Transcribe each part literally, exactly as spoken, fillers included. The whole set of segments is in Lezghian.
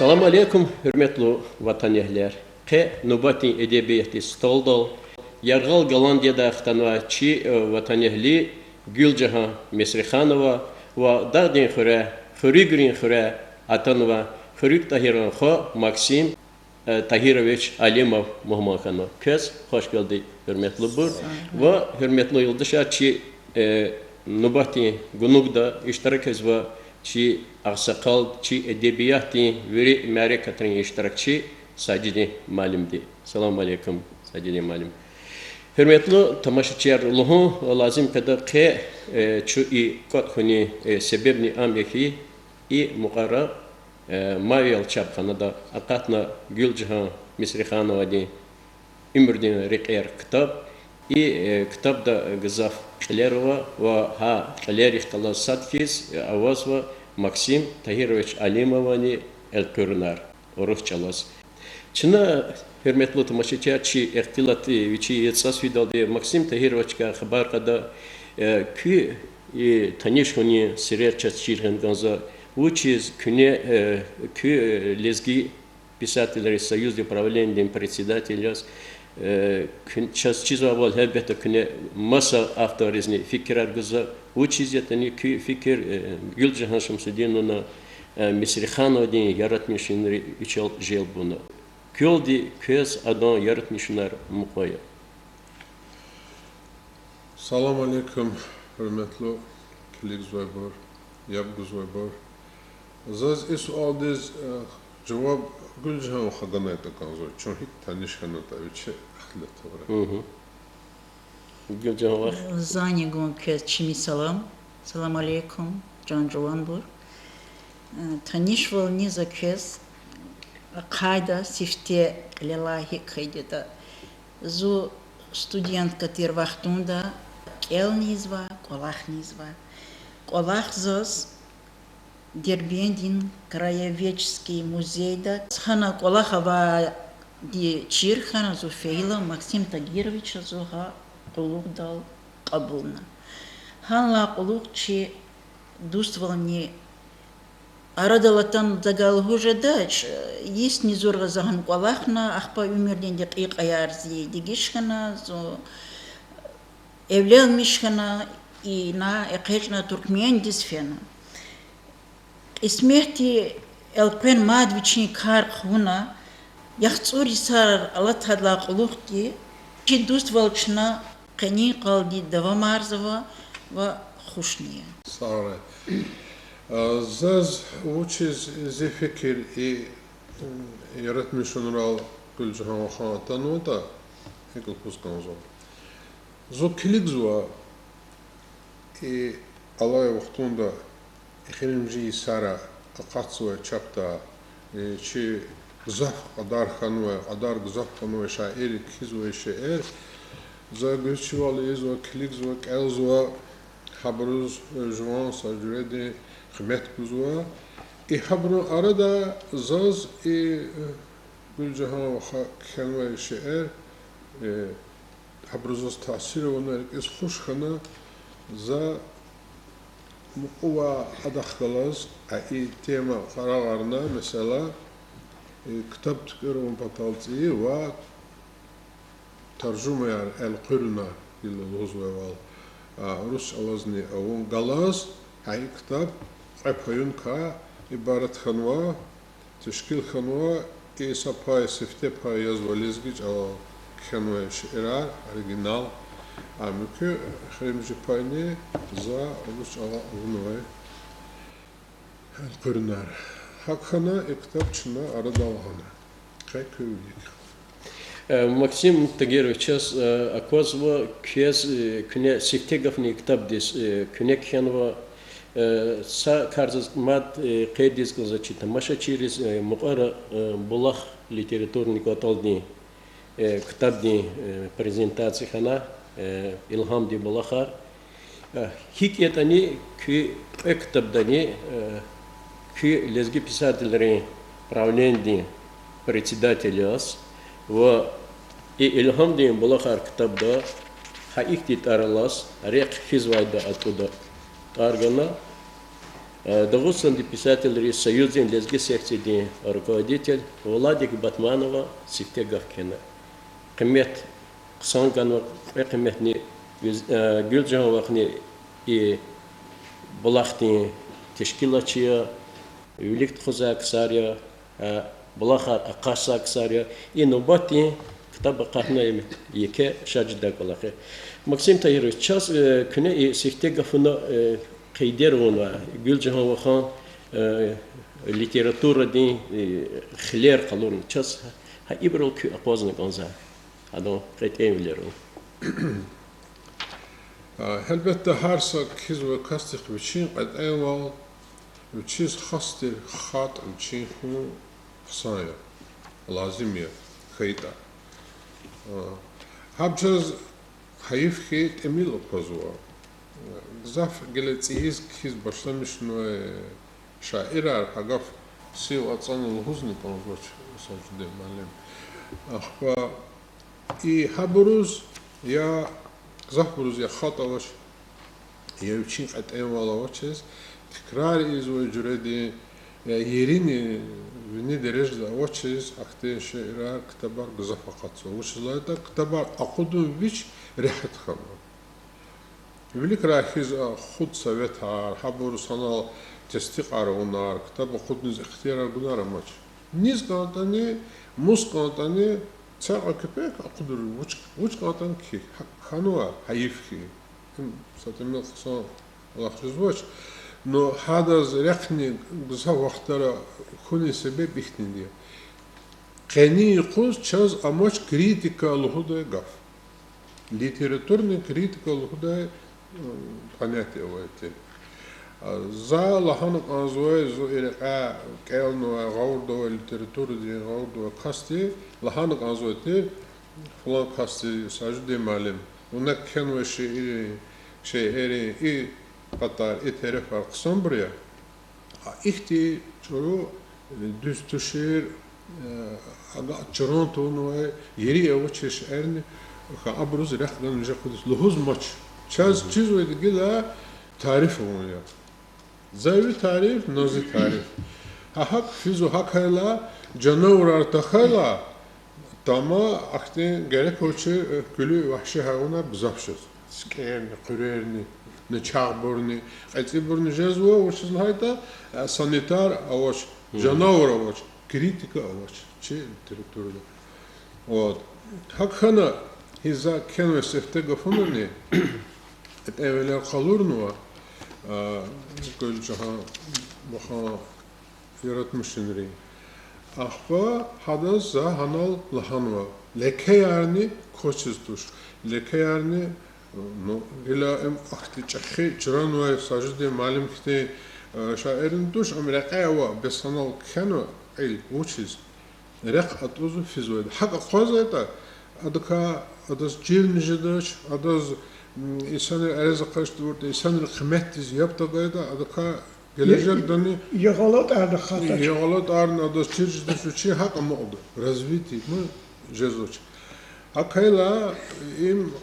Салам алейкум, гьуьрметлу ватанэгьлияр! Къе нубатдин эдебиятдин столдал яргъал галандин ядай хтанвай чи, э, ватанэгьли Гуьлжагьан Мисриханова ва Дагъдин хуьре, Хуьруьгрин хуьре атанвай Хуьруьг Тагьиран хва Максим, э, Тагьирович Алимов мугьман хьанва. Квез хвашгелди, гьуьрметлубур. Ва гьуьрметлу юлдашар, чи, э, нубатдин гунугда иштиракзава чи агъсакъал, чи эдебиятдин вири мярекатрин иштиракчи Сажидин муаллимди. Салам алейкум, Сажидин муаллим. Гьуьрметлу тамашачияр, лугьун лазим къведа, къе, э, чун и кӀватӀ хьунин, э, себебни ам я хьи, и мукьвара, э, Мавиял чапханада акъатна Гуьлжагьан Мисрихановадин уьмуьрдин рекьер ктаб. И, э, ктабда гзаф кьилер ава ва гьа кьилерихъ галаз сад хьиз, э, авазва Максим Тагьирович Алимовани элкъуьрунар урус чӀалаз. Чна, гьуьрметлу тамашачияр, чи ихтилат вичи яцӀаз фидалди Максим Тагьировичакай хабар кьада, э, куь и таниш хьунин сирер чаз чир хьана кӀанзава, вучиз куьне, э, куь, э, лезги писателрин союздин правлениедин председатель яз, э, куь-, чаз чизвайвал, гьелбетда, куьне маса авторризни фикирар гузва, вучиз ятӀани куь фикир, э, Гуьлжагьан Шамсудиновна, э, Мисрихановадин яратмишунрин вичел желб авуна. Квелди квез адан яратмишунар мукьва я. Салам алейкум, гьуьрметлу килигзавайбур, яб гузвайбур. Заз и суалдиз, э, жаваб Гуьлжагьан ваха ганайтӀа кӀанзава, чун гьикӀ таниш хьанатӀа вичи ихтилат авурай. Гуьлжагьан вах. Зани гун квез чими салам. Салам алейкум, чан жуванбур. Э, танишвални за квез ахъайда сифте кьилелай гьикӀ хьайиди ятӀа. Зун студентка тир вахтунда кӀелни ийизва, кӀвалахни ийизва. КӀвалах заз Дербентдин краеведческий музейда хьана, кӀвалах авайди чир хьана, зун фейила Максим Тагировича зун гьа къуллугъдал кьабулна. Гьанлай кьулухъ чи дуствални арадал атана, за галаз лугьуз жедач, йисни зурба за гьана кӀвалахна, ахпа уьмуьрдин декьикьаяр зи дегиш хьана, зун эвленмиш хьана, ина экъечӀна Туркмендиз фена. Кьисметди элкъвена мад вичин кар хъувуна, яхцӀур йисар алатайдалай кьулухъди чи дуствал чна къенин къалди давамарзава ва хушни я. Сагърай. А, заз вучиз зи фикир и, м, яратмишунрал Гуьлжагьан вахан атанватӀа, гьикӀ лугьуз кӀанзава. Зун килигзава, и алай вахтунда эхиримжи йисара акъатзавай чапдай, э, чи гзаф кьадар хьанвай, кьадар гзаф хьанвай шаирри кхьизвай шейэр, за гуьзчивал ийизва, килигзава, кӀелзава, гьабуруз, э, жуван са жуьредин къимет гузва. И гьабурун арада заз и, э, Гуьлжагьан ваха кхьенвай шейэр, э, гьабуру заз таъсир авуна, рикӀиз хуш хьана, за мукьувай адахъ галаз, а, и тема къарагъарна, месела, э, ктаб туькӀуьр авун патал цӀийи ва таржумаяр элкъуьрна, гила лугьузвайвал, а, урус чӀалазни авун галаз, гьа и ктаб кьве паюнкай ибарат хьанва, тешкил хьанва, и са пай, сифте пай язва лезги чӀалал кхьенвай шиирар, оригинал, а муькуь эхиримжи пайни за урус чӀалал авунвай элкъуьрнар. ГьакӀ хьана и ктаб чна арадал гъана. Къе куь вилик. Э, Максим Тагирович, чаз, э, аквазва, квез, э, куьне сифте гафни ктабдиз, э, куьне кхьенва, э, са кар заз мад, э, къейдиз кӀанзава чи тамашачийриз, э, мукьвара, э, булах литературный кӀватӀалдин, э, ктабдин, э, презентация хьана, э, Илгьамдин булахар. Э, гьикӀ ятӀани куь кьве ктабдани, э, куь лезги писателрин правлениедин председатель яз ва и Илгьамдин булахар ктабда гьа ихьтин тӀвар алаз, рехъ физвайда атӀуда тӀвар гана. Дагъустандин писателрин союздин лезги секциядин руководитель Владик Батманова сифте гаф кхьена. Къимет хъсан ганва, кьве къиметни Гуьз-, Гуьлжагьан вахни и булахдин тешкилатчи я, вилик тухузвай ксар я, булахар акъатзавай ксар я. И нубатдин ктаб акъатна им еке шад жедай кӀвалах я. Максим Тагьирович, чаз куьне и сифте гафуна къейдер авунва Гуьлжагьан вахан литературадин хилер къалурна. Чаз гьа ибурал куь акъвазна кӀанзава, гьадан кьетӀенвилер. Гьелбетда, гьар са кхьизвай касдихъ вичин кьетӀенвал, вичиз хас тир хатӀ вичин хьун хъсан я, лазим я, хьайитӀа. Гьаб чаз гьайиф хьи, тӀимил аквазва. Гзаф гила цӀийиз кхьиз башламишнавай шаирар, гьа гаф сив ацӀана лугьузни кӀанзавач, Сажидин муаллим. Ахпа и гьабуруз я, гзафбуруз я хатӀ авач, я вичин кьетӀенвал авачиз, тикрар ийизвай жуьредин, я ерини вини дережада авачиз, ахьтин шиирар, ктабар гзаф акъатзава. Вучиз лагьайтӀа ктабар акъудун вич регьят хьанва. Виликрай хьиз, а, худсоветар, гьабур санал тестикьар авунар, ктаб акъудуниз ихтиярар гунар амач. Низ кӀантӀани, мус кӀантӀани, цекьа кепек акъудур, вуч, вуч кӀантӀани кхьихь, гьа-, хьанва гьайиф хьи. Им са тӀимил хъсан кӀвалах жезвач. Но гьадаз рехъни гзаф вахтара хьунин себеб ихьтинди я. Къенин юкъуз чаз амач критика лугьудай гаф. Литературный критика лугьудай понятие авай тир. За лагьана кӀанзавай, зун и рекьяй кӀелнавай, гъавурда авай литературадин, гъавурда авай касди лагьана кӀанзавай тир, флан касди, Сажидин муаллим, вуна кхьенвай шиирин, шейэрин и патар, и терефар хъсанбур я. А ихьтин чӀуру, дуьз тушир, агакь чран тавунвай, ери авачир шейэрни, абуруз рехъ гана виже акъудиз лугьузмач. Чаз чизвайди гила тариф авун я. За ви тариф, на зи тариф. Гьа гьакӀ физва, гьакӀ хьайила, жанавурар тахьайла, тама ахьтин герек авачир, куьлуь вагьши гьайванар гзаф жезва. СикӀерни, хъуьрерни, начагъбурни, кьецӀибурни жезва, вучиз лагьайтӀа санитар авач, жанавур авач, критика авач чи литературада. Вот. ГьакӀ хьана, гьи за кхьенвай сифте гафунани кьетӀенвилер къалурнава Гуьлжагьан вахан яратмишунрин. Ахпа гьадаз за гьанал лагьанва, лекеярни квачиз туш. Лекеярни, ну, гила им ахьтин чӀехи чранвай Сажидин муаллим хьтин шаирни туш, ам рекье ава, бес гьанал кхьенва кьил, вучиз. Рехъ атӀузва физвайда. ГьакӀ акъвазайтӀа, адакай, адаз чирни жедач, адаз инсанри эрез акъач тавуртӀа, инсанри къиметдиз яб тагайтӀа, адакай гележегдани ягъалатӀарни адаз чир жедач, вичи гьакӀ амукьда, развитие жезвач. ГьакӀ хьайила, им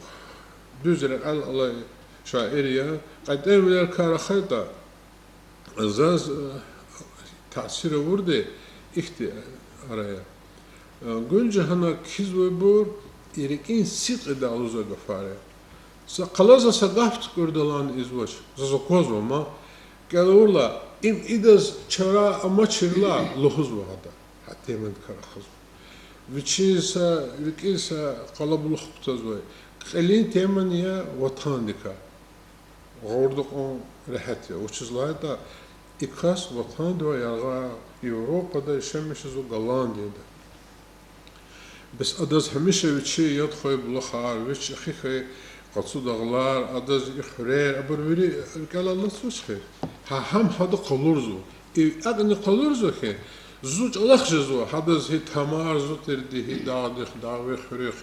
дуьз рекьел алай шаир я, кьетӀенвилерикай рахайтӀа, заз таъсир авурди ихьтин ара я. Гуьлжагьана кхьизвайбур и рикӀин сидкьидай лугьузвай гафар я. Са къвалав за са гаф туькӀуьрдалайни ийизвач, заз аквазва ман. КӀел авурла, им идаз чара амачирла лугьузва гьада, гьа темадикай рахазва. Вичин са, рикӀин са къалабулух кутазвай. Кьилин темани я ватандикай. Гъавурда кьун регьят я. Вучиз лагьайтӀа и кас ватандивай яргъа Европада яшамиш жезва, Голландияда. Бес адаз гьамиша вичин яд хьайи булахар, вич чӀехи хьайи къацу дагълар, адаз и хуьрер, абур вири рикӀелай алатзавач хьи. Гьа, гьам гьада къалурзава. И акӀни къалурзава хьи, зун чӀалахъ жезва, гьадаз гьи тамар зун тирди, гьи дагъдихъ, дагъви хуьруьхъ.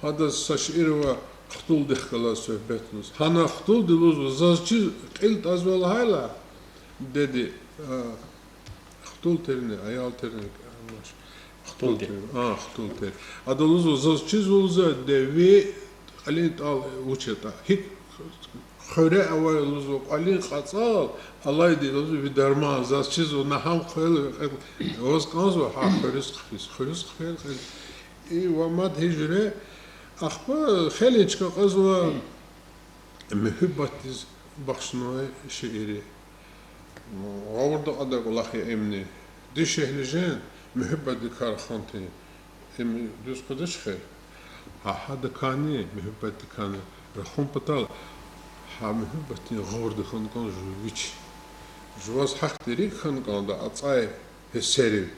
Гьадаз са шиир ава, хтулдихъ галаз суьгьбет лугьуз. Гьана хтулди лугьузва, заз чиз кьил тӀазвай лагьайла, деди, хтул тирни, аял тирни, хтул тир, а, хтул тир. Ада лугьузва, заз чизвалза, де, ви кьилин тӀал вуч ятӀа, гьикӀ Хъуьре авай лугьузва кӀвалин кьацӀал, алайди лугьузва ви дарман, заз чизва на гьам хъвел, ваз кӀанзава гьа хуьруьз хъфиз, хуьруьз хъфел кьел. И ва мад гьи жуьре, ахпа хейлин чка кьазва муьгьуьббатдиз бахшнавай шиирри. Гъавурда кьадай кӀвалах я имни. Дишегьли жен муьгьуьббатдикай рахан тир. Им дуьз къведач хьи. Гьа, гьадакайни, муьгьуьббатдикайни рахун патал, гьа муьгьуьббатдин гъавурда хьана кӀан жув вич. Жуваз гьахьтин рикӀ хьана кӀанда ацӀай гьиссерив.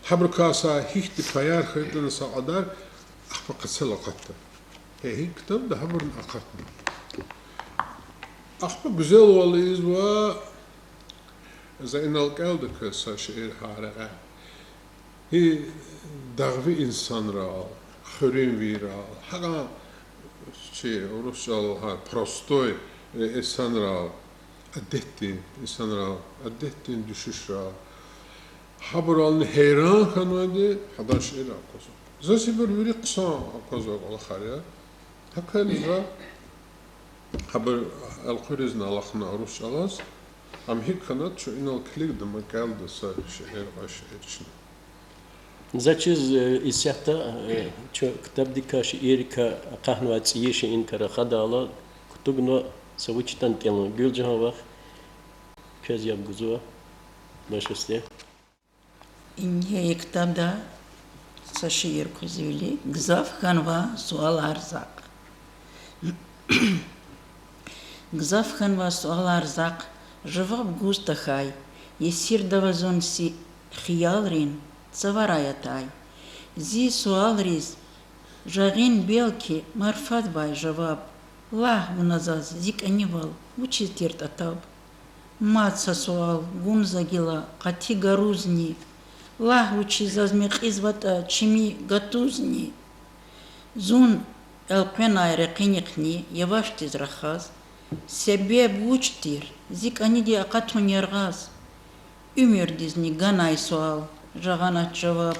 Гьабурукай са гьихьтин паяр хьайитӀани са кьадар, ахпа къецел акъатда. Гьа и ктабда гьабурни акъатна. Ахпа гуьзелвал ийизва, за инал кӀелда квез са шиир гьа рекье. Гьи дагъви инсанрал, хуьруьнвийрал, гьакӀан чи урус чӀалал лагьай простой, э, инсанрал, адетдин инсанрал, адетдин дуьшуьшрал, гьабурални гьейран хьанвайди гьадан шиирар аквазва. Заз ибур вири хъсан аквазвай кӀвалахар я. ГьакӀ хьайила за гьабур элкъуьризни алахъна урус чӀалаз. Ам гьикӀ хьана, чун инал килигда, ам кӀелда са шиир, кьве шиир чна. За чиз, э, исятда, э, чун ктабдикай шииррикай акъахнавай цӀийи шииррикай рахадайла, кутугна са вуч ятӀани кӀелун. Гуьлжагьан вах, квез яб гузва, башсте. Ингье и ктабда са шиир квезва вили, Гзаф хьанва суалар захъ. Гзаф хьанва суалар захъ, жаваб гуз тахьай, есирдава зун си хиялрин цаварай атай. Зи суалриз жагъин белки марфадвай жаваб, лагь вуна заз, зи кӀанивал вучиз тир тӀатаб? Мад са суал гун за гила къати гарузни, лагь вучиз заз мекьизватӀа чими гатузни? Зун элкъвенай рекьинихъни явашдиз рахаз, себеб вуч тир зи кӀаниди акъатун яргъаз? Уьмуьрдизни ганай суал, жагъанач жаваб,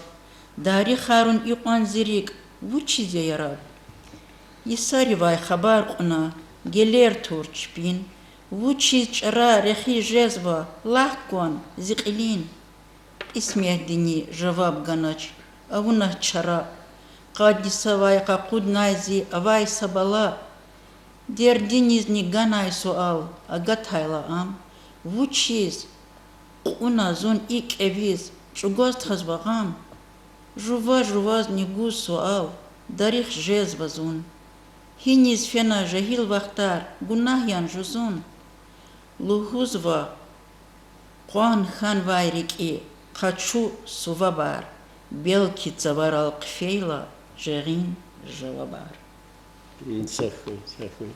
дарихарун икьван зи рикӀ вучиз я яраб? Йисаривай хабар кьуна гелер тур чпин, вучиз чӀара рехи жезва, лагь кван зи кьилин? Кьисметдини жаваб ганач, авунач чара, къад йисавай къакъуднай зи авай са бала. Дердинизни ганай суал, агатайла ам, вучиз кьуна зун икӀ кӀевиз, чӀугваз тазва гъам? Жува-жувазни гуз суал, дарих жезва зун. Гьиниз фена жегьил вахтар, гунагь яни жузун? Лугьузва, къван хьанвай рикӀи къачу сувабар, белки цаварал хъфейла жагъин жавабар. М, са хьи, са хьи.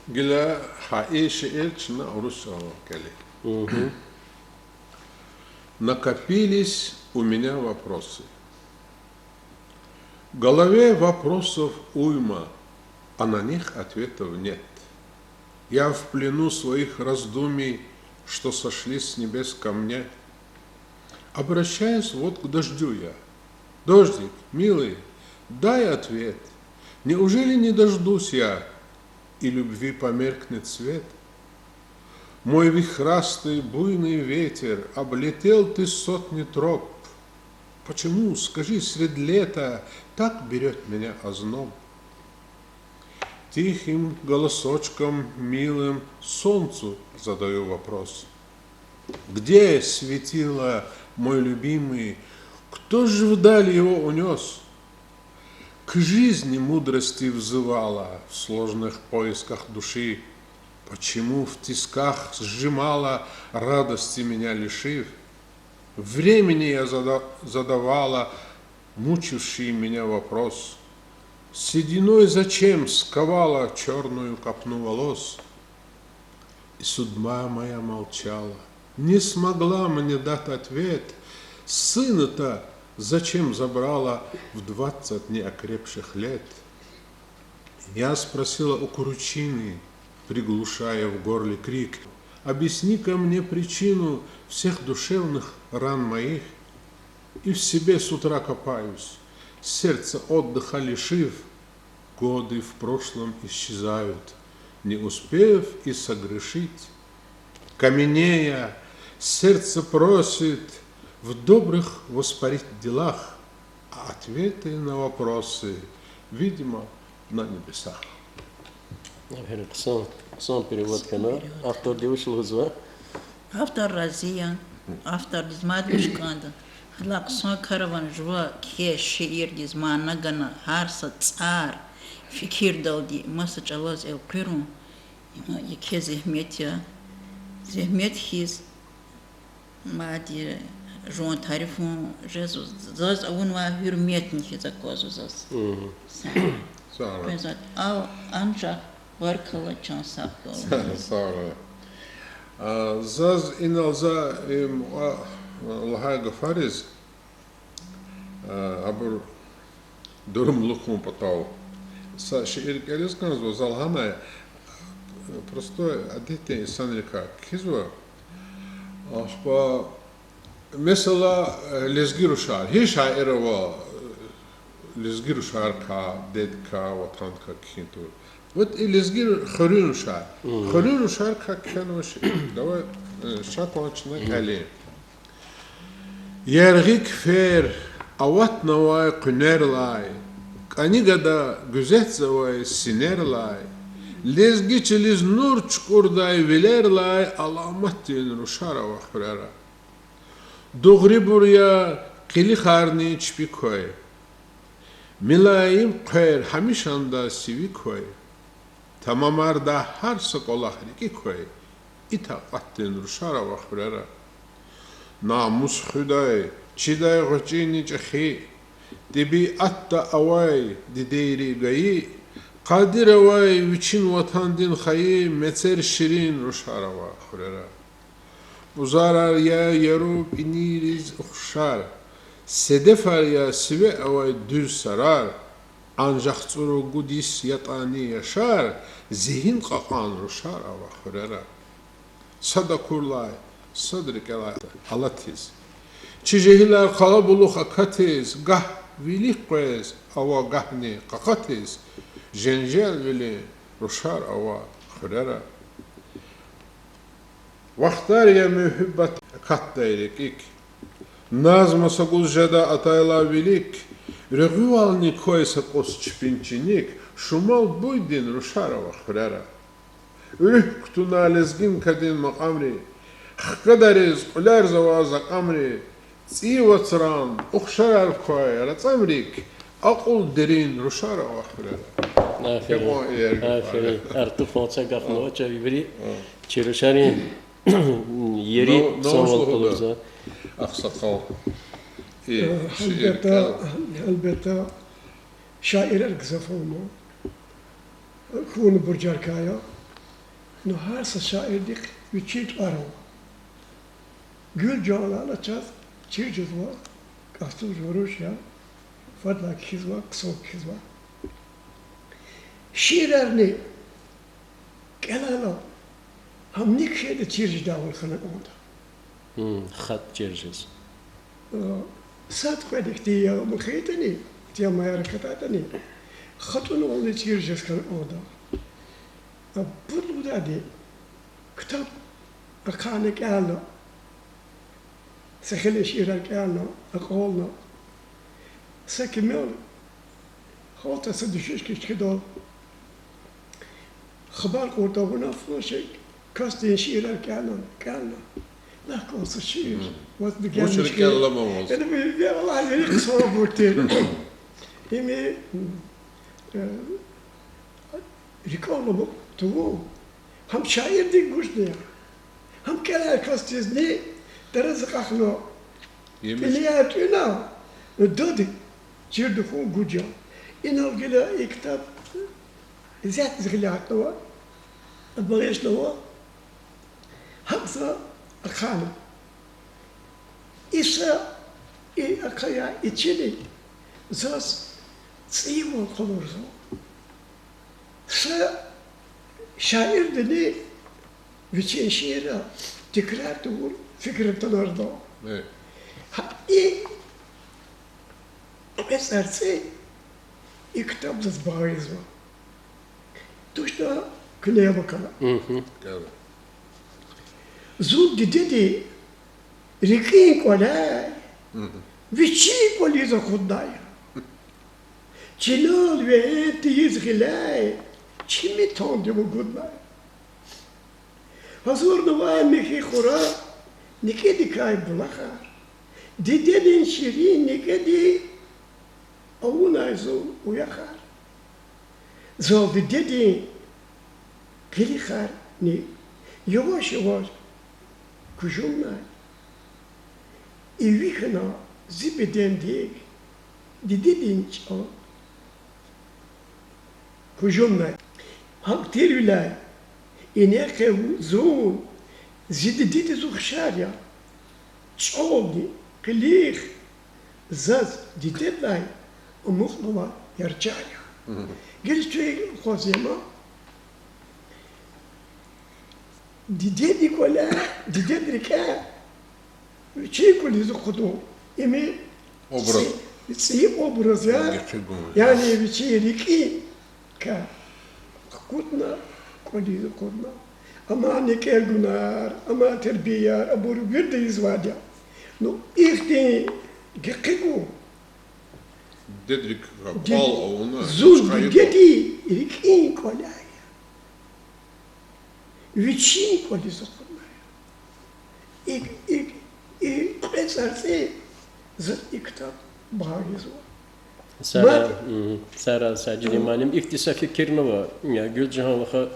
Гила гьа и шиир чна урус чӀалал кӀелин. Накопились у меня вопросы. В голове вопросов уйма, а на них ответов нет. Я в плену своих раздумий, что сошли с небес ко мне. Обращаюсь вот к дождю я. Дождик, милый, дай ответ. Неужели не дождусь я, и любви померкнет свет? Мой вихрастый, буйный ветер, облетел ты сотни троп. Почему, скажи, средь лета так берёт меня озноб? Тихим голосочком милым солнцу задаю вопрос. Где светило, мой любимый? Кто ж вдаль его унёс? К жизни мудрости взывала в сложных поисках души. Почему в тисках сжимала, радости меня лишив? Времени я зада-, задавала мучивший меня вопрос. Сединой зачем сковала чёрную копну волос? И судьба моя молчала, не смогла мне дать ответ. Сына-то зачем забрала в двадцать неокрепших лет? Я спросила у кручины, приглушая в горле крик: «Объясни-ка мне причину всех душевных ран моих». И в себе с утра копаюсь, сердце отдыха лишив. Годы в прошлом исчезают, Не успев и согрешить, каменея, сердце просит в добрых воспарить делах, а ответы на вопросы, видимо, на небесах. Аферин, хъсан, хъсан перевод хьана. Хъсан перевод. Авторди вуч лугьузва? Автор рази я, автордиз мад вуч кӀанда. Гьадалай хъсан кар авани жува кхьей шиирдиз мана гана, гьар са цӀар фикирдалди маса чӀалаз элкъуьрун, еке зегьмет я. Зегьмет хьиз, мад жуван тарифун жезва, заз авунвай гьуьрметни хьиз аквазва заз. Са-, Сагърай. Квез ад-, а-, анжах баркалла, чан сагъ хьуй. Сагърай. А, заз инал за, им, а, лагьай гафариз, а, абур дурумлу хьун патал са шиир кӀелиз кӀанзава, за лагьанай, простой, адетдин инсанрикай кхьизва. Ахпа, месела, лезги рушар. Гьи шаир ава, лезги рушарикай, дедикай, ватандикай кхьин тавур? Вот и лезги хуьруьн рушар. Хуьруьн рушарикай кхьенва шиир. Давай, э, ша кван чна кӀелин. Яргъи кфер аватнавай къуьнерлай, кӀани гада гуьзетзавай синерлай, лезги чилиз нур чукӀурдай вилерлай аламатдин рушар ава хуьрера. Дугърибур я къилихарни чпи квай, милаим хъвер гьамишанда сиви квай, тамамарда гьар са кӀвалах рикӀи квай, и такьатдин рушар ава хуьрера. Намус хуьдай, чидай гъвечӀини чӀехи, тӀебиатда авай дидейри гайи, къадир авай вичин ватандин хайи, мецер ширин рушар ава хуьрера. ПӀузарар я яру пӀинийриз ухшар, седефар я сиве авай дуьз сарар, анжах цӀуру гуд йис ятӀани яшар, зигьин кьакьан рушар ава хуьрера. Сад акурлай, сад рикӀелай алатиз, чи жегьилар къалабулух акатиз, гагь вилик къвез ава, гагьни къакъатиз, женжелвилин рушар ава хуьрера. Вахтар я муьгьуьббат акатдай рикӀик, наз маса гуз жеда атайла вилик, регъуьвални квай са кӀус чпин чиник, шумал буйдин рушар ава хуьрера. Руьгь кутуна лезгинкадин макьамри, хкадариз кьуьлерзава закьамри, цӀийи вацран ухшарар квай рацӀамрик, акьул дерин рушар ава хуьрера. Аферин. Гьикьван иер гаф. Аферин. Артух ванцел гаф авач, вири чи рушарин ери хъсанвал къалурзава. Ахсакъал. Гьелбетда, гьелбетда, шаирар гзаф ава, хьун буржарикай я. Ну, гьар са шаирдихъ вичин тӀвар ава. Гуьлжан лагьана чаз чир жезва, кӀасдуз вуруш я, фадлай кхьизва, хъсан кхьизва. Шиирарни кӀелайла, гьам ни кхьейитӀа чир жедайвал хьана кӀанда. ХатӀ чир жез. Сад кьвед ихьтин ягъ ман хьайитӀани, темаяр акатайтӀани, хатӀунвални чир жез хьана кӀанда. Пуд лугьудайди, ктаб ахъайна кӀелна, са хилин шиирар кӀелна, акьална, са кимел, гьалта са дуьшуьш хьиз чкӀидал, хабар кьуртӀа, вуна флан шей касдин шиирар кӀелна, кӀелна. Лагь кван са шиир, ваз вуч гелмиш хьи. Вучиз кӀелна ман ваз? Яни, валлагь, вири хъсанбур тир. Им, э, рикӀел аламукь тавун. Гьам шаирдин гужни я. Гьам кӀелай касдизни дерез акьахна, пӀинияр тӀуьна, дад чирди хьун гужа. Инал гила и ктаб исятда зи гъиле гьатнава, абуру ишнава, гьакӀ за ахъайна. И са, и ахъая, и чили заз цӀийивал къалурзава. Са шаирдини вичин шиирар тикрар тавур фикир атанарда. Гьа и кьве цӀарцӀи и ктаб заз багъизва. Тушда Куьне я бакара. Зун дидеди рикӀин кӀваляй вичин кӀвализ акъуднай. Чинал вегьен тийиз гъиляй чими тандив агуднай. Гьазурнавай михьи хура некӀедикай булахар, дидедин ширин некӀеди авунай зун уяхар. Зал дидедин къилихарни яваш-яваш кужумнай. Иви хьана зи бедендик дидедин чӀал кужумнай. ГьакӀ тирвиляй ине къе зун зи дидедиз ухшар я. ЧӀални къилих заз дидедлай амукьнавай яржар я. Гила чун аквазва ма, дидедин кӀваляй, дидед рикӀяй вичин кӀвализ акъудун, им цӀийи образ я, яни вичин рикӀи кар хкудна, кӀвализ акъудна. Амма некӀер гунар, амма тербияр, абур вирида ийизвайди я. Ну, ихьтин гекъигун, зун дидеди рикӀин кӀваляй я. Вичин кӀвализ акъудна. И, и, и кьве цӀарцӀи заз и ктаб багьа ийизва. Сара, мад, м, Сара, Сажидин муаллим, ихьтин са фикирни ава, я, Гуьлжагьан ваха,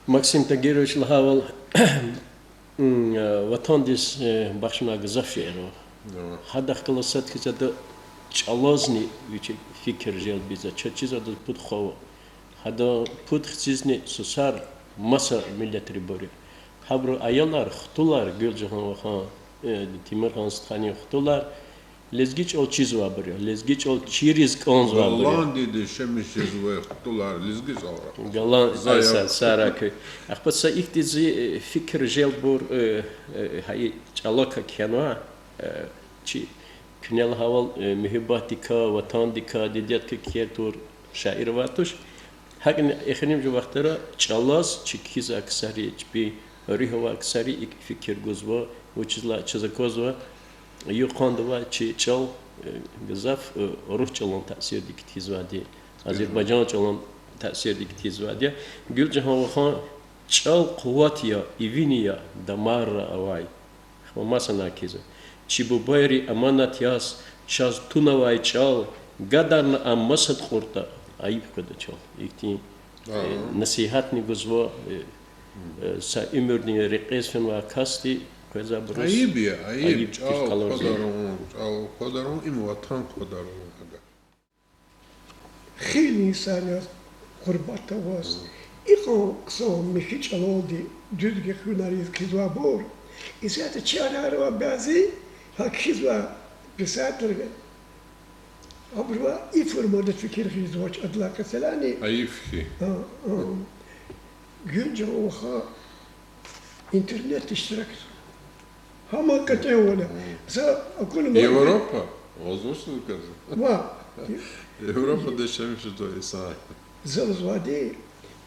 Максим Тагирович лагьайвал, м, э, ватандиз, э, бахшна гзаф шейэр ава. Гьадахъ галаз сад хьиз ада чӀалазни вичин фикир желбзава, чаз чиз адаз пуд хва ава. Гьадан пуд хцизни сусар маса миллетрибур я. Гьабурун аялар, хтулар, Гуьлжагьан вахан, э, Темирхан стханин хтулар лезги чӀал чизвайбур я, лезги чӀал чириз кӀанзавайбур я. Голландияда яшамиш жезвай хтулар лезги чӀал рахазва. Голлан-, ай, са-, Сара куь. Ахпа са ихьтин зи, э, фикир желбур, э, э, гьа и чӀалакай кхьенва, э, чи куьне лагьайвал, э, муьгьуьббатдикай, ватандикай, дидедикай кхьей тавур шаир авай туш. ГьакӀни эхиримжи вахтара чӀалаз чи кхьизвай ксари, чпин руьгь авай ксари икӀ фикир гузва, вучиз лагьайтӀа чаз аквазва, юкъандавай чи чӀал, э, гзаф, э, урус чӀалан таъсирдик тийизвайди, азербайжан чӀалан таъсирдик тийизвайди я. Гуьлжагьан вахан, чӀал къуват я, ивини я, дамарра авай. Ва масанай кхьизва: чи бубайри аманат яз чаз тунавай чӀал, гадарна ам масад кьуртӀа, айиб къведа чал. Ихьтин, э, насигьатни гузва, э, э, са уьмуьрдин рекьиз фенвай касди къвезвайбуруз. Айиб я, айиб, айиб чӀал квадарун, чӀал квадарун, им ватан квадарун гьада. Хейлин йисар яз гъурбатда аваз, икьван хъсан михьи чӀалалди дуьз гекъигунар ийиз кхьизвайбур, исятда чарар ава бязи, гьа кхьизвай писателри, абурувай и формада фикир гъизвач, адалай къецелани. Айиб хьи. А, а. Гуьлжагьан ваха интернетда иштиракзава. Гьам кьетӀенвал я. За акуна Европа? Ваз вуч лугьузва? Ва Европада яшамиш жезвай инсан. За лугьузвайди,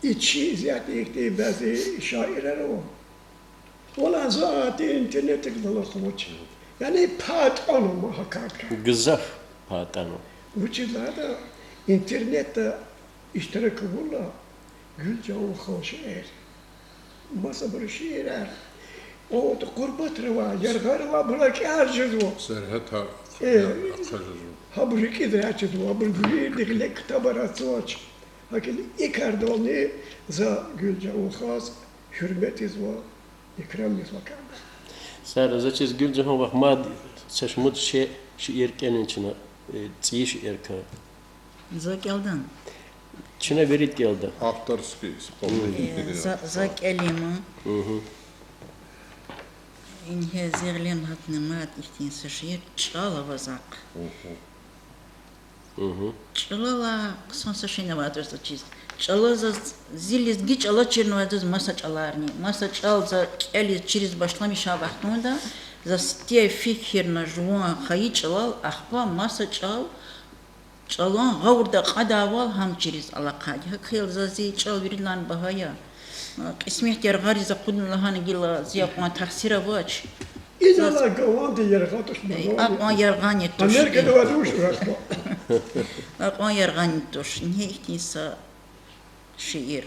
и чи исятда ихьтин бязи шаирар ава. Валлагь, за гьа интернетдикай галаз акъвач. Яни пай атӀанва ма гьа кардикай. Гзаф пай атӀанва. Вучиз лагьайтӀа интернетда иштирак авурла, Гуьлжагьан вахан шиир, масабурун шиирар, о, гъурбатра авай, яргъара авайбуру кӀелзава. Сергьятар, э, ахъа жезва. Гьабуру рикӀиз регьят жезва, абурун вирида гъиле ктабар ацач. ГьакӀни и кардални за Гуьлжагьан вахаз гьуьрмет ийизва, икрам ийизва кӀанда. Сара, за чиз Гуьлжагьан вах мад са шумуд ши-, шиир кӀелин чна, э, цӀийи шииррикай. За кӀелдани? Чна вирида кӀелда. Авторский исполнение. Э, за, за кӀелима. Ингье зи гъиле гьатна мад ихьтин са шиир, ЧӀал аваз ахъ. ЧӀалалай хъсан са шейни авайди туш заз чиз. ЧӀала заз, зи лезги чӀала чирнавайди туш заз маса чӀаларни. Маса чӀал за кӀелиз чириз башламишай вахтунда, за сифте фикирна жуван хайи чӀалал, ахпа маса чӀал ЧӀалан гъавурда акьадайвал гьам чириз алакьайди. ГьакӀ хьайила заз зи чӀал виридалай багьа я. Кьисмет яргъариз акъудна лагьана гила зи акьван тахсир авач. Инал гаванди яргъа туш, э, акьван яргъани туш. Америкада ваз уш рахба. Акьван яргъани туш. Ингье ихьтин са шиир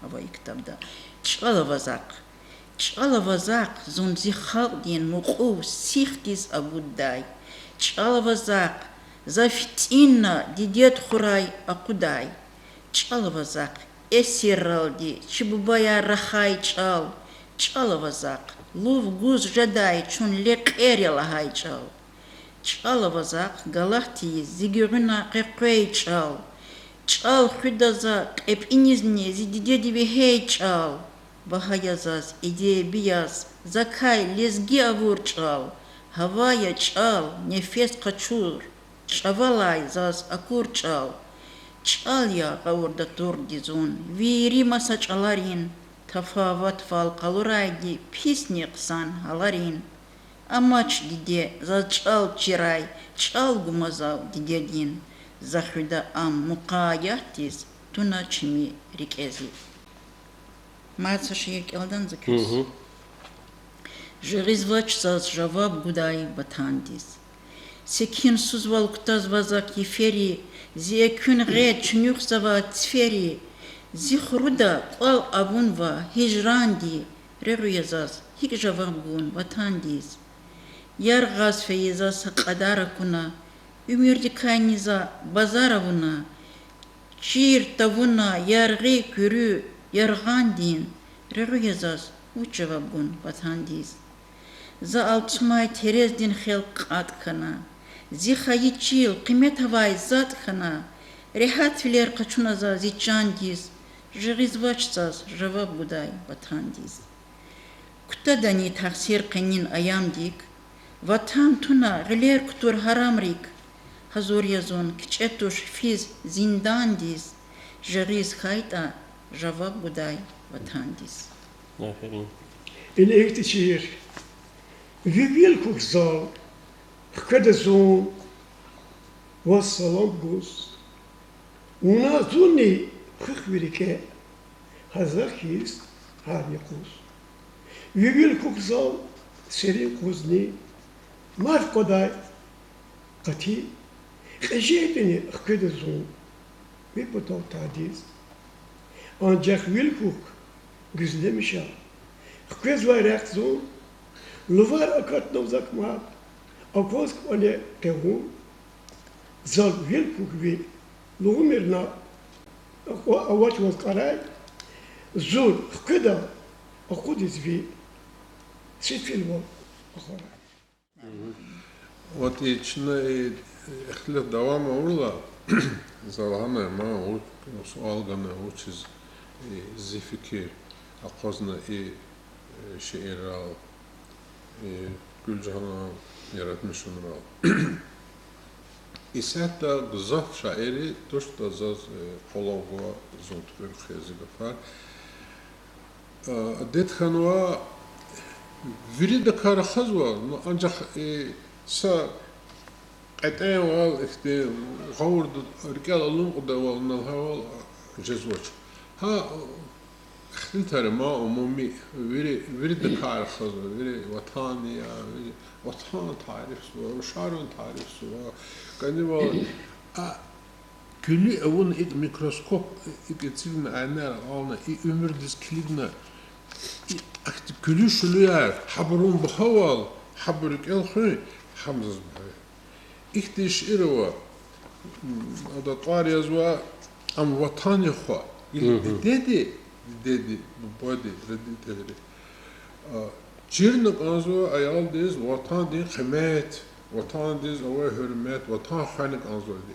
ава и ктабда. ЧӀал ава захъ. ЧӀал ава захъ, зун зи халкьдин мукьув сихдиз агуддай. ЧӀал ава захъ, за фитӀинна дидед хурай акъудай. ЧӀал ава захъ, эсирралди чи бубаяр рахай чӀал. ЧӀал ава захъ, лув гуз жедай чун лекьер я лагьай чӀал. ЧӀал ава захъ, галат тийиз зи гуьгъуьна къекъвей чӀал. ЧӀал хуьда за кьепӀинизни зи дидеди вегьей чӀал. Багьа я заз, эдеби яз, закай лезги авур чӀал. Гьава я чӀал, нефес къачур, чӀавалай заз акур чӀал. ЧӀал я гъавурда турди зун вири маса чӀаларин, тафаватвал къалурайди писни хъсан гьаларин. Амач, диде, заз чӀал чирай, чӀал гума зав дидедин. За хуьда ам мукъаятдиз, туна чими рикӀе зи. Мад са шиир кӀелдани за квез? Жагъизвач заз жаваб гудай ватандиз. Секинсузвал кутазва зак йифери, зи экуьн гъед чуьнуьхзава цифери, зи хуруда кӀвал авунва гьижранди, регъуь я заз гьикӀ жаваб гун ватандиз. Яргъаз фейи заз са кьадар акуна, уьмуьрдикайни за базар авуна, чир тавуна яргъи куьруь яргъандин, регъуь я заз вуч жаваб гун ватандиз. За алцумай терездин хел кьатӀ хьана, зи хайи чил къимет авай затӀ хьана, регьятвилер къачуна за зи чандиз, жагъизвач заз жаваб гудай ватандиз. Кутадани тахсир къенин аямдик, ватан туна гъилер кутур гьарамрик, гьазур я зун кичӀе туш физ зиндандиз, жагъиз хьайтӀа жаваб гудай ватандиз. Аферин. Ина ихьтин шиир. Ви вил хьухь, зал, хкведа зун ваз салам гуз. Вуна зунни хуьх ви рикӀе, гьа захъ хьиз гьар юкъуз. Ви вил хьухь, зал, серин къузни, марф къвадай къати, кьежейтӀани хкведа зун ви патав тадиз. Анжах вил хьухь, гуьзлемиша, хквезвай рехъ зун, лувар акатнава зак мад, акваз кӀвале къе вун. Зал, вил хьухь ви, лугьумир на, акьва авач ваз кьарай, зун хкведа акъудиз ви, сефилвал ахварай. Вот и чна и ихтилат давам авурла, за лагьанай, ман вуч, суал ганай, вучиз и зи фикир акъвазна и, э, шииррал, и Гуьлжагьанан яратмишунрал. Исятда гзаф шаирри туштӀа заз, э, къвалав гва, зун туькӀуьр хъия зи гафар. А, адет хьанва, виридакай рахазва, ну, анжах, э, са кьетӀенвал, ихьтин гъавурда рикӀел алукьдайвал, ина лагьайвал жезвач. Гьа, ихтилатар я, ма умуми, вири, виридакай рахазва, вири ватан я, вири ватан тарифзава, рушарин тарифзава, кӀанивал, а, куьлуь авуна икӀ микроскоп, икӀ эцигна, айнаяр ална, и уьмуьрдиз килигна, и ахьтин куьлуь-шуьлуьяр, гьабурун багьавал, гьабур рикӀел хуьн, гьам заз багьа я. Ихьтин шиир ава, м, ада тӀвар язва: Ам ватан я хва. Гила дидеди, дидеди, бубади, родительри, а, чирна кӀанзава аялдиз ватандин къимет, ватандиз авай гьуьрмет, ватан хвена кӀанзавайди.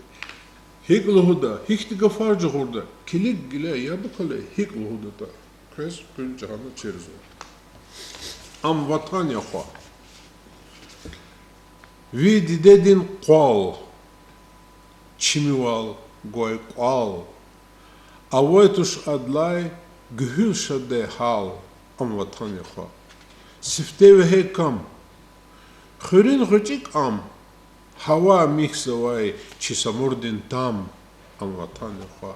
ГьикӀ лугьуда, гьихьтин гафар жагъурда, килиг гила, яб акала, гьикӀ лугьудатӀа, квез Гуьлжагьана чирзава. Ам ватан я хва. Ви дидедин къвал, чимивал гвай кӀвал, авай туш адлай гуьгьуьл шаддай гьал, ам ватан я хва. Сифте вегьей кам, хуьруьн гъвечӀи кӀам, Гьава михьзавай чи Самурдин там, гьам ватан я, хва.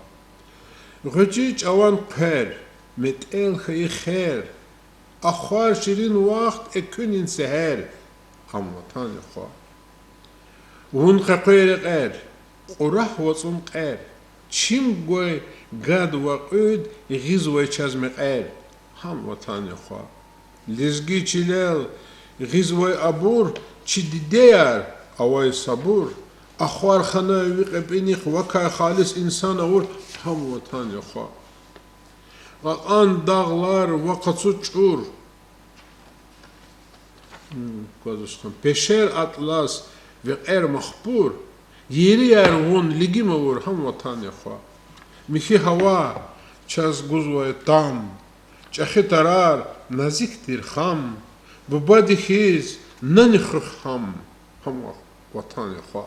ГъвечӀи чӀаван хъвер, метӀел хьайи хер, ахвар ширин вахт, экуьнин сегьер, гьам ватан я, хва. Вун къекъвей рекьер, кьурагь вацӀун кьер, чим гвай гад ва кьуьд гъизвай чаз мекьер, гьам ватан я, хва. Лезги чилел гъизвай абур, чи дидеяр авай сабур, ахвар ханай ви кьепӀинихъ вакай халис инсан авур, гьам ватан я, хва. Кьакьан дагълар ва къацу чӀур, пешер атлас, векьер махпур, ерияр вун лигим авур, гьам ватан я, хва. Михьи гьава, чаз гузвай там, чӀехи тарар, назик тир хам, бубади хьиз нани хуьх гьам, гьам ватан я, хва.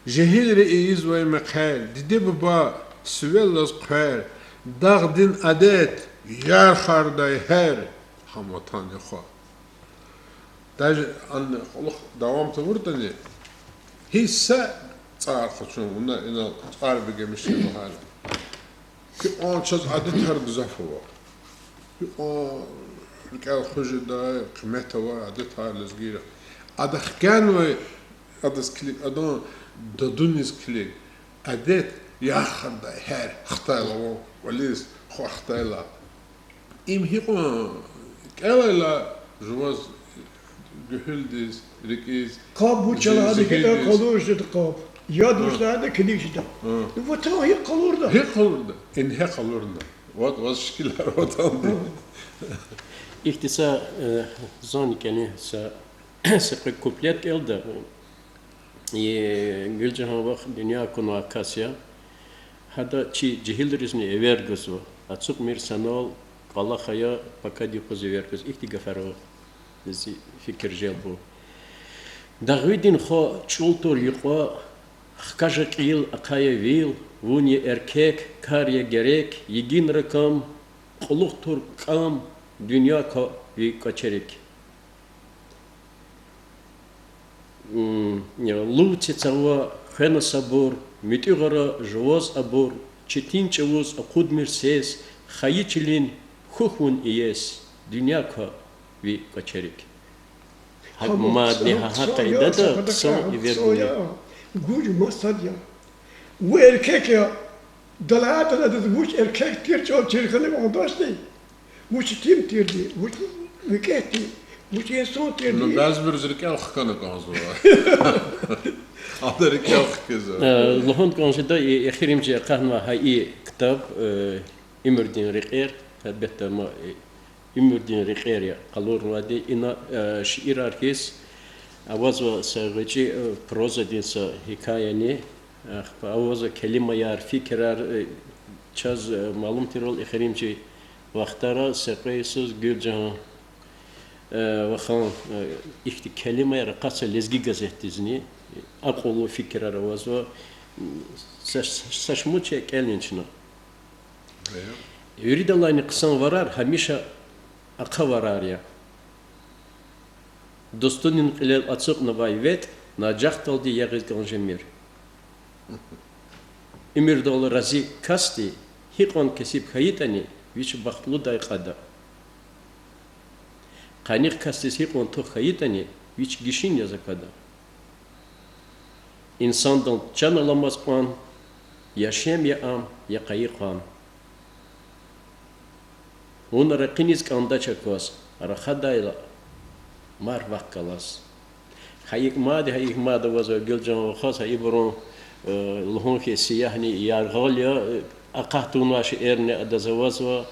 Жегьилри ийизвай мехъер, диде-буба сивеллаз хъвер, дагъдин адет, ярхардай гьер, гьам ватан я, хва. Даже ана кьулухъ давам тавуртӀани, гьич са цӀар къачун, вуна инал цӀар бегенмиш я лагьайла, гьикьван чаз адетар гзаф ава. Гьикьван рикӀел хуьз жедай, къимет авай адетар лезгийрин. Ада хкянавай, адаз килиг, адан дадуниз килиг. Адет, ярхардай гьер, хтайла ван кӀвализ, хва хтайла. Им гьикьван кӀелайла жуваз гуьгьуьлдиз, рикӀиз, къаб вуч зи-, лагьайтӀа, гьикӀ зигьиндиз къалур жеда къаб. Яд вуч лагьайтӀа, килиг жеда. Ватан гьикӀ къалурда? ГьикӀ къалурда? Ингье къалурна. Ват ваз шикилар ватанди. Ихьтин са, э, зани кӀелин са, са кьве куплет кӀелда. Э, Гуьлжагьан вах дуьнья акунвай кас я. Гьада чи жегьилризни эвер гузва. Ацукьмир санал, кӀвалах ая, пакад юкъуз эвер гуз. Ихьтин гафар ава, зи фикир желб. Дагъвидин хва чӀул тур юкьва, хкажа кьил, ахъая вил, вун я эркек, кар я герек, йигин ракам, кьулухъ тур кӀам, дуьнья ква ви кӀвачерик. Лув це цава, хвена сабур, муьтӀуьгъара жуваз абур, четин чӀавуз акъудмир сес, хайи чилин хьухь вун иес, дуьнья ква ви кӀвачерик. Гьакӏ мадни гьа, гьа къайдада хъсан эвер гуз. Гуж масад я. Вун эркек я, далай-далайдаз вуч эркек тир чӀал чир хьана кӀандачни? Вуч итим тирди, вуч викӀегьди, вуч инсан тирди? Ну, бязибуруз рикӀел хкана кӀанзава. Ада рикӀел хкизва. Э, лугьун кӀан жеда, и эхиримжи акъатнавай гьа и ктаб, э, Уьмуьрдин рекьер, гьелбетда, ма, э, Уьмуьрдин рекьер я къалурнавайди. Ина, э, шиирар хьиз авазва са гъвечӀи, э, прозадин са гьикаяни, э, ахпа авазва келимаяр, фикирар, э, чаз, э, малум тирвал, эхиримжи вахтара са кьве йисуз Гуьлжагьан, э, вахан, э, ихьтин келимаяр акъатзава Лезги газетдизни, акьуллу фикирар авазва, м, са, са шумуд шей кӀелин чна. Виридалайни хъсан варар гьамиша ахъа варар я. Дустунин кьилел ацукьнавай ветӀ нажахдалди ягъиз кӀан жемир. Уьмуьрдал рази касди гьикьван кесиб хьайитӀани, вич бахтлудай кьада. Къаних касдиз гьикьван тух хьайитӀани, вич гишин яз аквада. Инсандал чан аламаз кьван, я шем я ам, я къайи къван. Вуна ракъиниз кӀандач акваз, рахадайла мар вахъ галаз. Гьа икӀ мад, гьа икӀ мад авазва Гуьлжан вахаз, гьа ибурун, э, лугьун хьи, сиягьни яргъал я, э, акъат тавунвай шейэрни адаз авазва,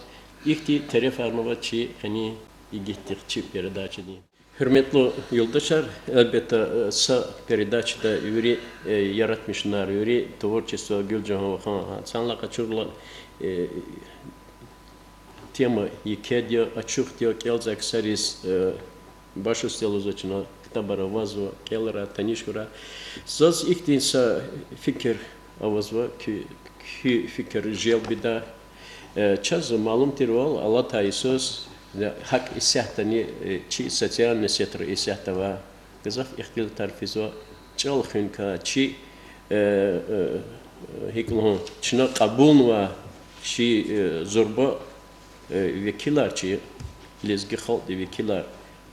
ихьтин терефарни ава чи къенин игитдихъ чи передачадин. Гьуьрметлу юлдашар, гьелбетда, э, са передачада вири, э, яратмишунар, вири творчество Гуьлжан вахан, гьа, санлай къачурла, э, тема екеди я, ачухди я, кӀелзавай ксариз, э, башусте лугьузва чна, ктабар авазва, кӀелра, таниш хьурай. Заз ихьтин са фикир авазва, куь, куь фикир желбида. Э, чаз малум тирвал, алатай йисуз, э, гьакӀ исятдани, э, чи социальный сетра исятда ва гзаф ихтилатар физва. ЧӀал хуьникай чи, э, э, гьикӀ лугьун, чна кьабулнавай чи, э, зурба, э, векилар, чи лезги халкьдин векилар,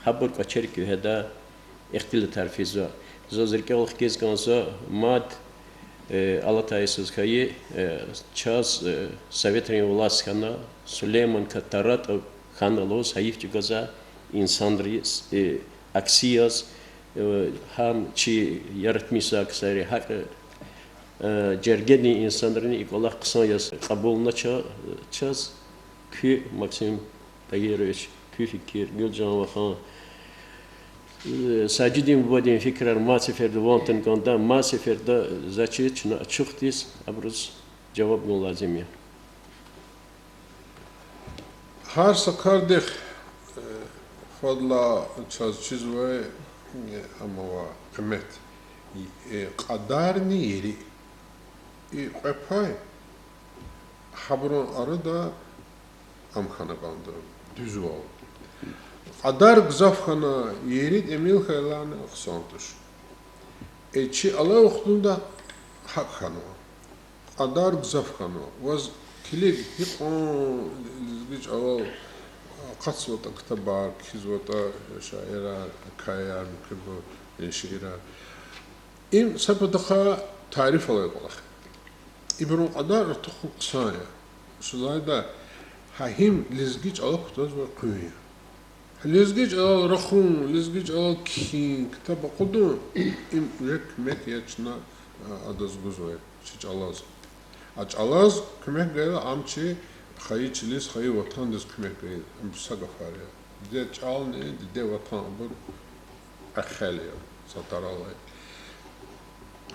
гьабур кӀвачерик вегьедай ихтилатар физва. Заз рикӀел хкиз кӀанзава, мад, э, алатай йисуз хьайи, э, чаз, э, советрин власть хьана, Сулейманакай таратӀа хьана лугьуз гьайиф чӀугвазва инсанриз, э, акси яз, э, гьам чи яратмишзавай ксари, гьакӀ, э, жергедин инсанрини и кӀвалах хъсан яз кьабулна ча-, чаз. Куь, Максим Тагирович, куь фикир, Гуьлжан вахан, э, Сажидин бубадин фикирар мад сеферда ван тун кӀанда, мад сеферда за чиз чна ачухдиз абуруз жаваб гун лазим я. Гьар са кардихъ, э, фадлай чаз чизвай, э, амава къимет, э, кьадарни ери. И кьве пай гьабурун арада ам хьана кӀанда, дуьзвал. Кьадар гзаф хьана, ери тӀимил хьайилани хъсан туш. Э, чи алай вахтунда гьакӀ хьанва. Кьадар гзаф хьанва. Ваз килиг, гьикьван лезги чӀалал акъатзаватӀа ктабар, кхьизватӀа шаирар, гьикаяр, мукибур, э, шиирар. Им са патахъай тариф алай кӀвалах я. Ибурун кьадар артух хъсан я. Вучиз лагьайтӀа гьа им лезги чӀала кутазвай къуьн я. Гьа лезги чӀалал рахун, лезги чӀалал кхьин, ктаб акъудун, им уже куьмек я чна, а, адаз гузвай, чи чӀалаз. А чӀалаз куьмек гайила, ам чи хайи чилиз, хайи ватандиз куьмек гайи, ам са гафар я. Диде чӀални, диде ватан абур эхел я, са таралай.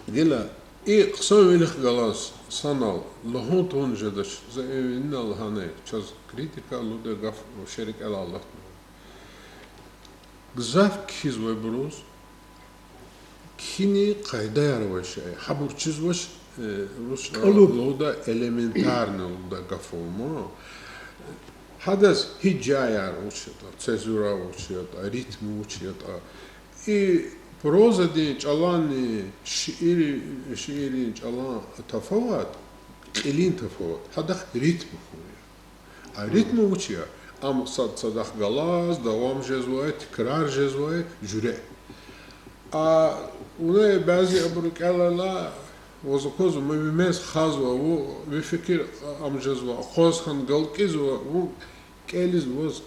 Гила и хъсанвилихъ галаз санал лугьун тавун жедач, за инал лагьанай, чаз критика лугьудай гаф вообще рикӀелай алатнава. Гзаф кхьизвайбуруз кхьинин къайдаяр авай шей. Гьабур чизвач, э, рус чӀалал лугьуда элементарный лугьуда гаф ама. Гьадаз гьижаяр вуч ятӀа, цензура вуч ятӀа, ритм вуч ятӀа. И прозадин, чӀаланни, шиир, шиирдин, чӀалан тафават, кьилин тафават, гьадахъ ритм хьун я. А ритм вуч я? Ам сад садахъ галаз давам жезвай, тикрар жезвай жуьре. А вуна бязи абур кӀелайла, ваз аквазва, ма ви мез хазва, вун, ви фикир ам жезва, акъваз хьана галкӀизва, вун кӀелиз ваз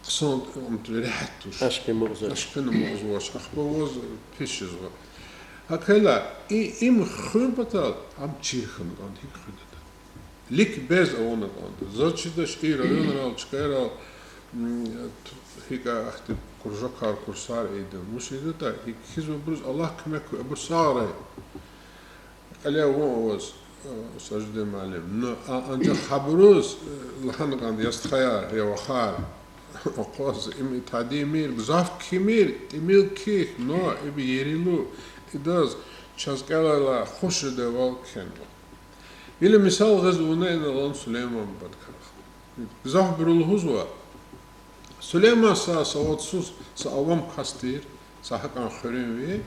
хъсан, ам, регьят туш. Ашкъи амукьзавач. Ашкъи амукьзавач, ахпа ваз пис жезва. ГьакӀ хьайила, и, им хуьн патал ам чир хьана кӀанда, гьикӀ хуьдатӀа. Ликбез авуна кӀанда. Заз чидач, и районрал, чкайрал, м, гьикӀ ахьтин кружокар, курсар ийида. Вуч ийидатӀа, и кхьизвайбуруз Аллагь куьмек хьуй, абур сагърай. Кьиле вун аваз, э, Сажидин муаллим. Ну, а, анжах гьабуруз, э, лагьана кӀанда, я стхаяр, я вахар. Акъваз, им тадимир, гзаф кхьимир, тӀимил кхьихь, но, им ерилу, идаз, чаз кӀелайла хуш жедайвал кхьенва. Гила мисал гъиз вуна инал алан Сулейман бубадикай. Гзафбуру лугьузва, Сулейман са савадсуз, са авам кас тир, са гьакӀан хуьруьнви,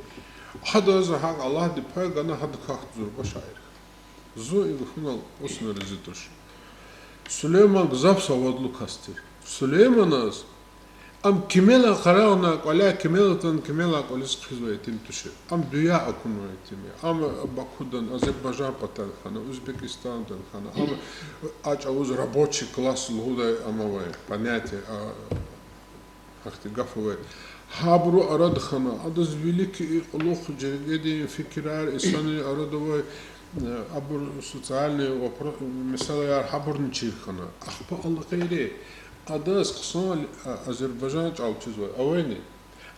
гьадаз гьакӀ Аллагьди пай гана, гьадакай зурба шаир хьана. Зун и гафунал вучна рази туш. Сулейман гзаф савадлу кас тир. Сулейманаз ам кимелай къарагъна кӀваляй, кимел атана кимелай кӀвализ хъфизвай итим тушир. Ам дуьнья акунвай итим я. Ам Бакудан, Азербайжан патал хьана, Узбекистандан хьана. Ам а чӀавуз рабочий класс лугьудай ам авай, понятие, а, гьахьтин гаф авай. Гьабурун арада хьана, адаз вилик и кьулухъ жергедин фикирар, инсанрин арада авай, э, абур социальный вопро-, месэлаяр, гьабурни чир хьана. Ахпа алакьайри, адаз хъсан, а, азербайжан чӀал чизвай авайни?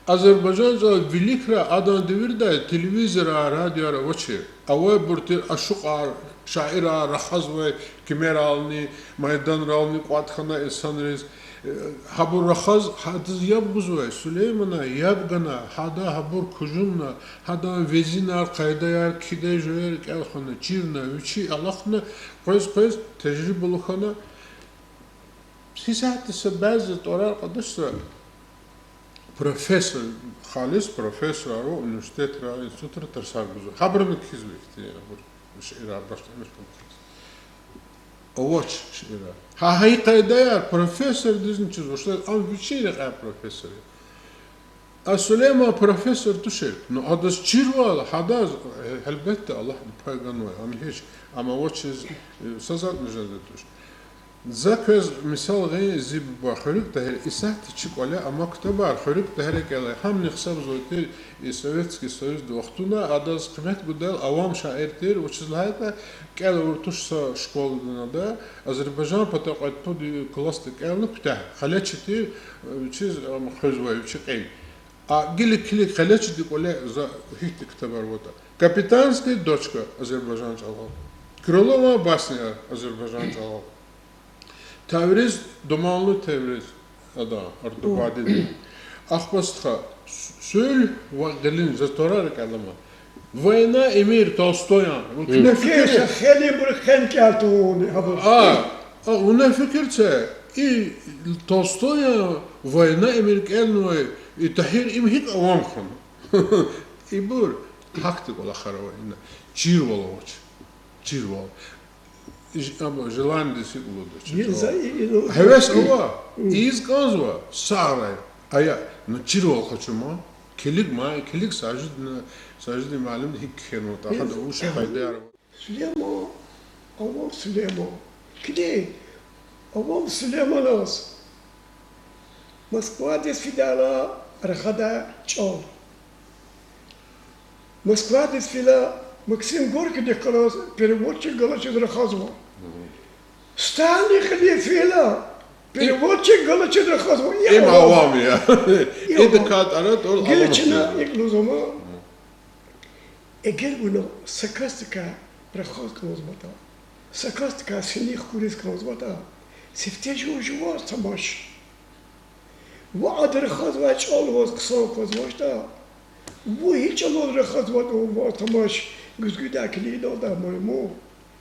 Азербайжан чӀал виликра адан девирдай телевизорар, радиояр авачир. Авайбур тир ашукьар, шаирар рахазвай кимерални, майданрални кӀватӀ хьана инсанриз. Э, гьабур рахаз, гьадаз яб гузвай, Сулейманай яб гана, гьада гьабур кужумна, гьадан везинар, къайдаяр, кхьидай жуьреяр кӀел хьана, чирна, вичи алахъна, къвез-къвез тежрибалу хьана. Гьисятда са бязи тӀварар кьадачзава, Профессор, халис профессорар ава университетра, институтра тарсар гузва. Гьабуруни кхьизва ихьтин абур шиирар, бахтемир хьун кхьиз. Авач шиирар. Гьа, гьа и къайдаяр профессордизни чизвач, ам вичин рекьяй профессор я. А Сулейман профессор тушир. Ну, адаз чирвал, гьадаз, э, гьелбетда, Аллагьди пай ганвай, ам гьич, ам авачиз, э, са затӀни жезвай туш. За квез мисал гъин, зи буба Хуьруьг Тагьир, исятда чи кӀвале ама ктабар, Хуьруьг Тагьира кӀелай, гьамни гьисабзавай тир, и Советский Союзда вахтунда адаз къимет гудайла авам шаир тир, вучиз лагьайтӀа кӀел авур туш са школадин ада, Азербайжан пата кьвед-пуд классда кӀелна куьтягь, Хелечи тир, вичиз, ам, хуьзвай вичи кьил. А гила килиг Хелечидин кӀвале за гьихьтин ктабар аватӀа. Капитанская дочка азербайжан чӀалал. Крылован басняяр азербайжан чӀалал. Тавриз, Думанлу Тавриз, ада, Ардубадидин. Ахпа стха, Су-, Суьл ва Гъилин, за тӀварар кӀелама. Война и мир Толстоян. Вуна фикир, са хейлибуру хъен кӀел тавуни, гьабур. А, а, вуна фикир це, и Толстоян Война и мир кӀелнавай, и Тагьир им гьикӀ авам хьана. Ибур гьахьтин кӀвалахар ава ина. Чирвал авач. Чирвал. Ж-, абур желаниедиз гьикӀ лугьудач. Гьевес ава, ийиз кӀанзава, сагърай. Ая, ну чирвал къачу ман, килиг ман, килиг Сажидин, Сажидин муаллимди гьикӀ кхьенватӀа, гьада вуч къайдаяр ава. Сулейман, авам Сулейман. Килиг, авам Сулейманаз Москвадиз фидайла рахадай чӀал. Москвадиз фейила, Максим Горькийдихъ галаз переводчик галачиз рахазва. Сталинни хьайила, переводчик галачиз рахазва. Им авам я. Идакай тӀара тӀвар гила авам чна я. ИкӀ лугьузва ман. Эгер вуна са касдикай рахаз кӀанзаватӀа, са касдикай синихъ куриз кӀанзаватӀа, сифте жув жуваз тамаш. Ва ада рахазвай чӀал ваз хъсан аквазвачтӀа, вун гьи чӀалал рахазватӀа ваз тамаш, гуьзгуьдай килигдалда маймун.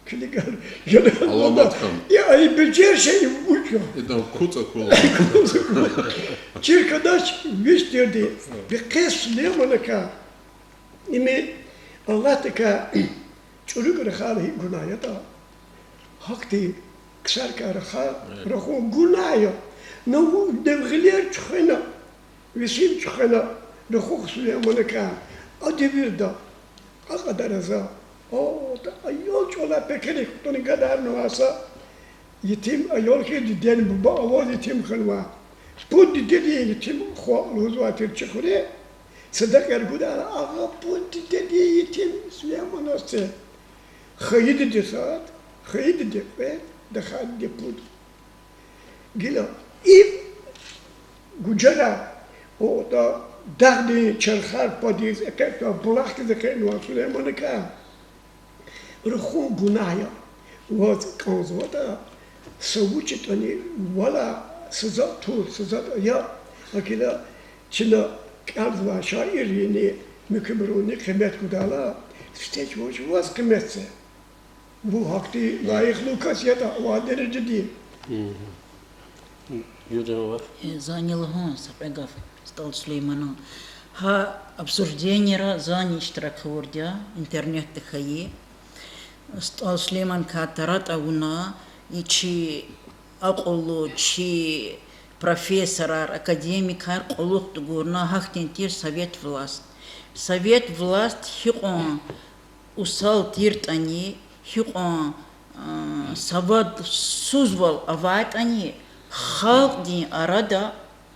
Килигар, я аламат хьана. Я ай бежер шей вуч я? Идан куц акула. Чир хьанач, вич тирди, пехъи Сулейманакай, им Аллагьдикай чӀуру рахайла гьикӀ гунагь ятӀа, гьахьтин ксарикай рахай, рахун гунагь я. Наву девгъилер чуьхвена, весил чуьхвена, рахух Сулейманакай, а девирда, а кьадара за, о, та аял чӀалай пекерик кутуна гадарнавай са етим аял хьиз, дидени буба аваз етим хьанвай. Пуд дидедин етим хва лугьузвай тир чи хуьре, садакьаяр гудайла, агъа, пуд дидедин етим Сулейманаз це. Хайи диде сад, хайи диде кьвед, даха диде пуд. Гила и гужера, о, та дагъдин чархар падиз экъечӀна, булахдиз экъечӀнавай Сулейманакай рахун гунагь я. Ваз кӀанзаватӀа, са вуч ятӀани валай, са затӀ тур, са затӀ ая, гьакӀ хьайила чна кӀелзавай шаиррини, муькуьбурувни къимет гудайла, сифте жуваз ваз къимет це. Вун гьахьтин лайихлу кас ятӀа, ва дережади. Зани лугьун са кьве гаф СтӀал Сулейманан. Гьа обсуждениера зани иштирак авурди я, интернетда хьайи. СтӀал Сулейманакай таратӀа вуна, и чи акьуллу, чи профессорар, академикар кьулухъ тугурна, гьахьтин тир совет власть. Совет власть гьикьван усал тиртӀани, гьикьван, а, савадсузвал авайтӀани, халкьдин арада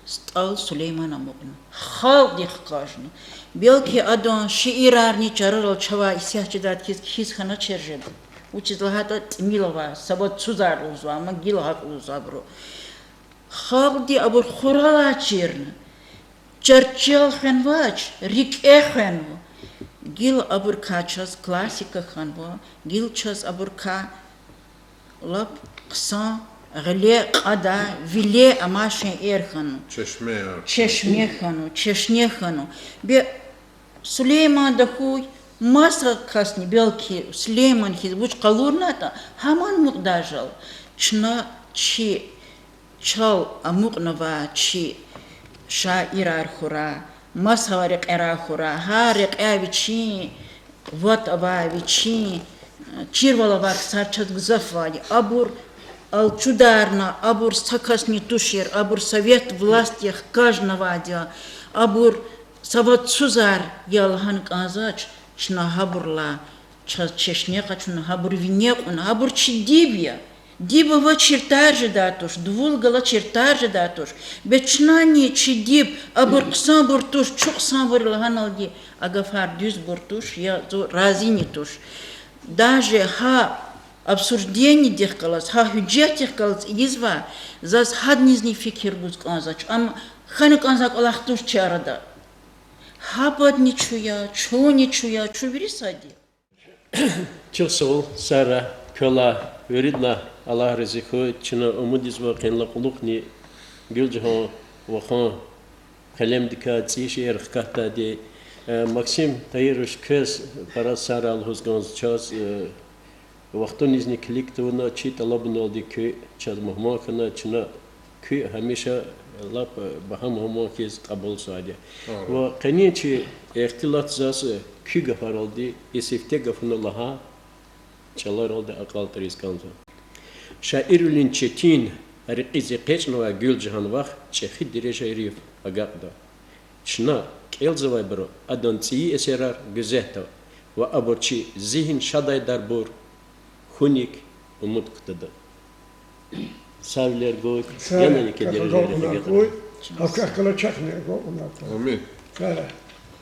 СтӀал Сулейман амукьна. Халкьдихъ хкажна. Белки адан шиирарни чарарал чавай исятда чидайди хьиз кхьиз хьаначир жеда. Вучиз лагьайтӀа тӀимил авай, савадсузар лугьузва, амма гила гьакӀ лугьузва абуру. Халкьди абур хуралай чирна. Чарчел хвенвач, рикӀе хвенва. Гила абурукай чаз классика хьанва, гила чаз абурукай лап хъсан, гъиле кьадай, виле амай шейэр хьанва. Чешме хьанва, чешне хьанва. Бес Сулейман тахьуй, маса касни, белки, Сулейман хьиз вуч къалурнатӀа, гьамни амукьдай жал. Чна чи чал амукьнавай чи Шаирар хьурай, масавай рекьерай хьурай, гьар рекьяй вичин ватӀ авай, вичин чирвал авай ксар чаз гзаф авайди. Абур алчударна, абур са касни тушир, абур совет властдихъ хкажнавайди я, абур са вацузар я лагьана кӀанзавач, чна гьабурулай чаз чешне къачуна, гьабур вине кьуна, гьабур чи диб я. Диб авачир таржедай туш, дувул галачир таржедай туш. Бес чнани чи диб, абур хъсанбур туш, чун хъсанбур я лагьаналди, а гафар дуьзбур туш, я зун разини туш. Даже гьа обсуждениедихъ галаз, гьа гьуьжетдихъ галаз ийизвай, заз гьадазни фикир гуз кӀанзавач, ам хьана кӀанзавай кӀвалах туш чи арада. Гьа падни чун я, чунни чун я, чун вири сад я. Чухсагъул, Сара, квелай, виридалай Аллагь рази хьуй, чна умуд ийизва къенлай кьулухъни Гуьлжагьан вахан къелемдикай цӀийи шиир хкатдайди. Э, Максим Таирович, квез пара сагърай лугьуз кӀанзава чаз, э, вахтунизни килиг тавуна, чи тӀалабуналди куьн чаз мугьман хьана, чна куьн гьамиша лап багьа мугьман хьиз кьабулзавайди я. Ва къенин чи ихтилат заз куь гафаралди, и сифте гафуна лагьай чӀаларалди акьалтӀариз кӀанзава. Шаирвилин четин рекьиз экъечӀнавай Гуьлжагьан вах чӀехи дережайрив агакьда. Чна, кӀелзавайбуру, адан цӀийи эсерар гуьзетда ва абур чи зигьин шадайдарбур хьуник умуд кутада. Сагъвилер гуй, яна еке дережайрив агакьрай. Амин.